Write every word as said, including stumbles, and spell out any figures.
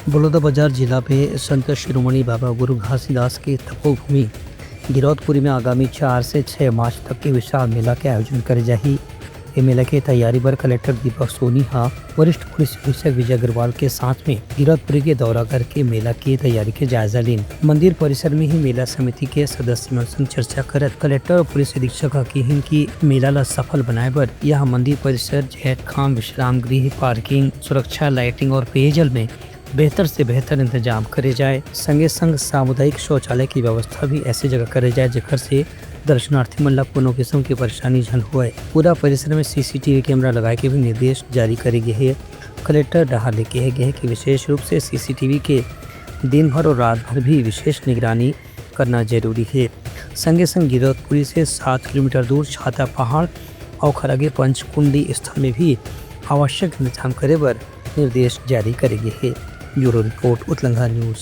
बलौदाबाजार जिला में संत शिरोमणि बाबा गुरु घासीदास के तपोभूमि गिरौदपुरी में आगामी चार से छह मार्च तक के विशाल मेला के आयोजन करे जाही। ए मेला के तैयारी बर कलेक्टर दीपक सोनी ह वरिष्ठ पुलिस अधीक्षक विजय अग्रवाल के साथ में गिरौदपुरी के दौरा करके मेला के तैयारी के जायजा लीन। मंदिर परिसर में ही मेला समिति के सदस्य मन संग चर्चा करत कलेक्टर और पुलिस अधीक्षक ह किहिन कि मेला ला सफल बनाए बर यह मंदिर परिसर, जैतखाम, विश्राम गृह, पार्किंग, सुरक्षा, लाइटिंग और पेयजल में बेहतर से बेहतर इंतजाम करे जाए। संगे संग सामुदायिक शौचालय की व्यवस्था भी ऐसी जगह करे जाए, जेकर से दर्शनार्थी मन ला कोनो किस्म की परेशानी झन होए। पूरा परिसर में सीसीटीवी कैमरा लगाए के भी निर्देश जारी करे गए हे। कलेक्टर डहार ले कहे गए हे कि विशेष रूप से सीसीटीवी के दिन भर और रात भर भी विशेष निगरानी करना जरूरी हे। संगे संग गिरौदपुरी से सात किलोमीटर दूर छाता पहाड़ और खरागे पंचकुंडी स्थल में भी आवश्यक इंतजाम करे बर निर्देश जारी करे गए हे। ब्यूरो रिपोर्ट, उतलंघा न्यूज।